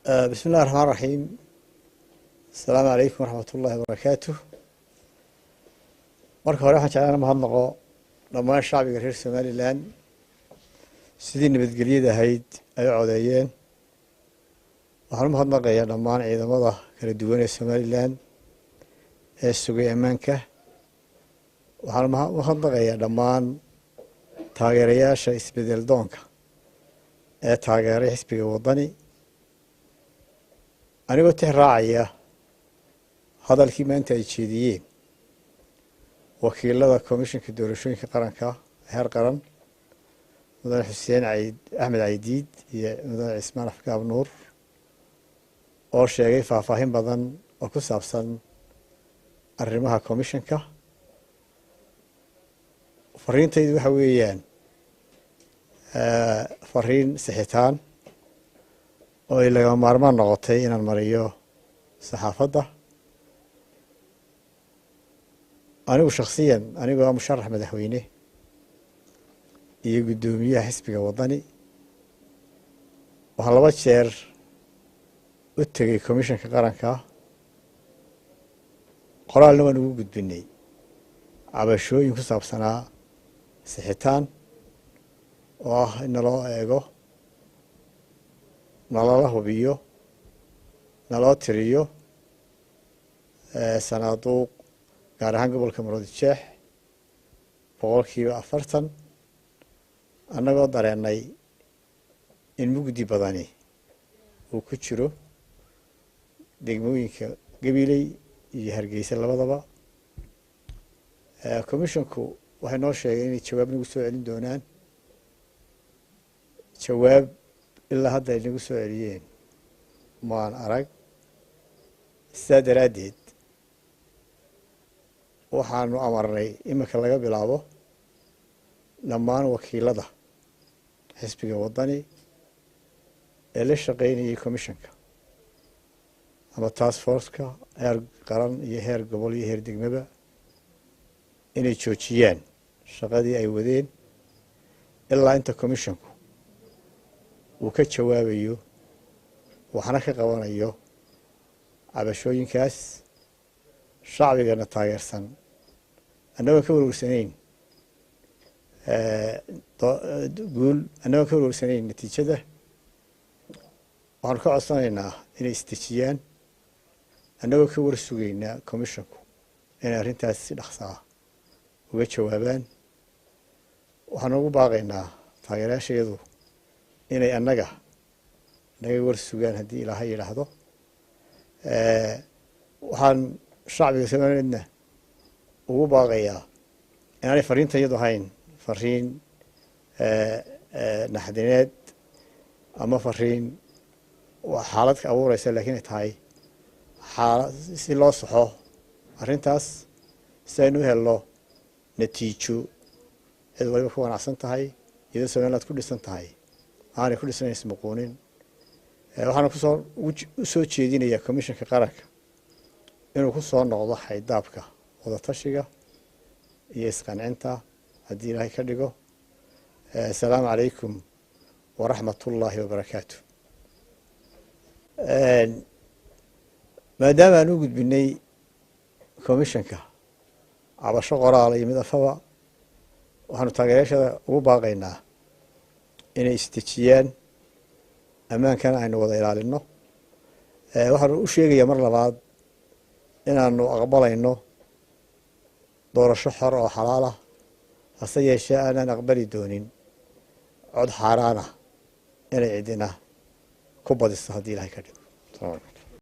Bismi illahi raxmaan raxiim. Asalaamu calaykum waraxmat ullahi wabarakaatuh. Marka hore waxaan jeclaan mahadnaqo dhammaan shacbiga reer Somalilan sidii nabadgelyada ahayd ay u codeeyeen. Waxaan u mahadnaqayaa dhammaan ciidamada kala duwan ee Somalilan ee sugay ammaanka. Waxaan u mahadnaqayaa dhammaan taageerayaasha isbedel doonka ee taageeray xisbiga Waddani. Anigoo tix raacaya hadalkii maanta ay jeediyeen wakiilada Komishanka Doorashooyinka Qaranka heer qaran, Mudane Xuseen Axmed Caydiid iyo Mudane Cismaan Afgaab Nuur, oo sheegay faahfaahin badan oo ku saabsan arrimaha komishanka, fariintaydu waxa weeyaan fariin sixitaan oo ay lagama maarmaan noqotay inaan mariyo saxaafadda. Anigu shaksiyan, anigoo musharax madaxweyne iyo guddoomiyaha xisbiga Waddani, waxaan 2 jeer u tegey komishanka qaranka, qoraalna waan ugu gudbinay cabashooyin ku saabsanaa sixitaan oo ah in naloo eego, nalala hubiyo, naloo tiriyo sanaaduuq, gaar ahaan gobolka Maroodi Jeex 40%, annagoo dareennay in mugdi badani uu ku jiro degmooyinka Gabiley iyo Hargeysa labadaba. Commissionku waxay noo sheegay inay jawaab nagu soo celin doonaan. Jawaab ilaa hadda ay nagu soo celiyeen maan arag. Sidaa daraaddeed waxaanu amarnay iminka laga bilaabo dhammaan wakiilada xisbiga Waddani ee la shaqeynayay commissionka ama task forceka heer qaran iyo heer gobol iyo heer degmaba inay joojiyaan shaqadii ay wadeen ilaa inta commissionku uu ka jawaabayo, waxna ka qabanayo cabashooyinkaas. Shacbigana taageersan, annagoon ka warwarsanayn guul, annagoon ka warwarsanayn natiijada, waxaanu ka codsanaynaa inay isdejiyaan, annagoo ka war sugaynaa commissionku inay arrintaas si dhaqsaa uga jawaabaan. Waxaanu ugu baaqaynaa taageerayaashayadu inay annaga naga war sugaan haddii Ilaahay yidhaahdo. Waxaan shacbiga Somalileedna ugu baaqayaa inaanay fariinta iyadu ahayn fariin naxdineed ama fariin xaalad ka abuureysa, lakiin ay tahay xaalad si loo saxo arrintaas, si aynu u helno natiijo cid waliba ku qanacsan tahay, iyadoo Somaliland ku dhisan tahay, aanay ku dhisnayn ismuquunin. Waxaana kusoo u soo jeedinayaa commissionka qaranka inuu ku soo noqdo xaydaabka wadatashiga iyo isqancinta haddii Ilaahay ka dhigo. Asalaamu calaykum waraxmat ullaahi wabarakaatu. Maadaama aan u gudbinay commissionka cabasho qoraala iyo mid afaba, waxaanu taageerayaashada ugu baaqaynaa inay isdejiyaan, ammaankana aynu wada ilaalino. Waxaanu u sheegayaa mar labaad inaanu aqbalayno doorasho xor oo xalaal ah, hase yeeshee aanaan aqbali doonin cod xaaraan ah inay cidina ku badiso haddii Ilahay ka dhigo.